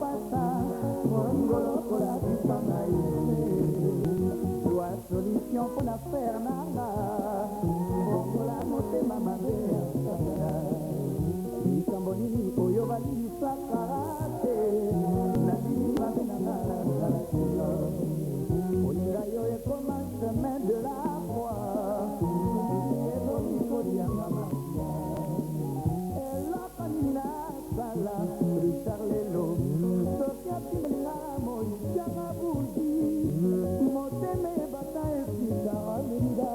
mapasa bolingo lokola biso na ye zwa solution mpo na frere nanga bongola motema mabe ya satana likambo nini oyo balimbisaka te nandimi mabe na nga nasalaki yo olinga yo ekoma chemin de la foi ekomi kolianga makila eloko nini nasala Richard lelo soki atindelinga moi tianga buzi motema ebata esika olinga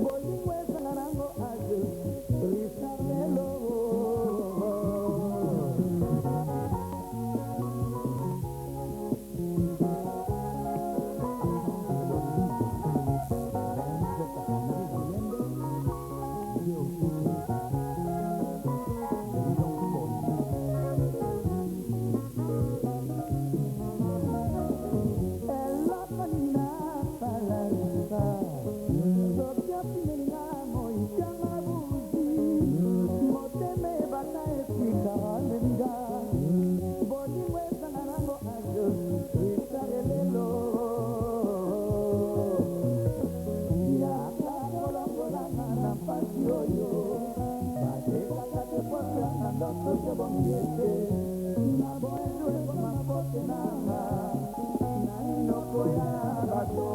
bolingo ezanga nango age Richard lelo. Eloko nini nasala Richard soki otindelinga moi tianga buzi motema ebata esika olinga bolingo ezanga nango age Richard lelo yaka kolongolanga na mpasi oyo batekaka te posilanga ndoto tobongi ete na boezu ekoma pote nanga na minoko ya bato.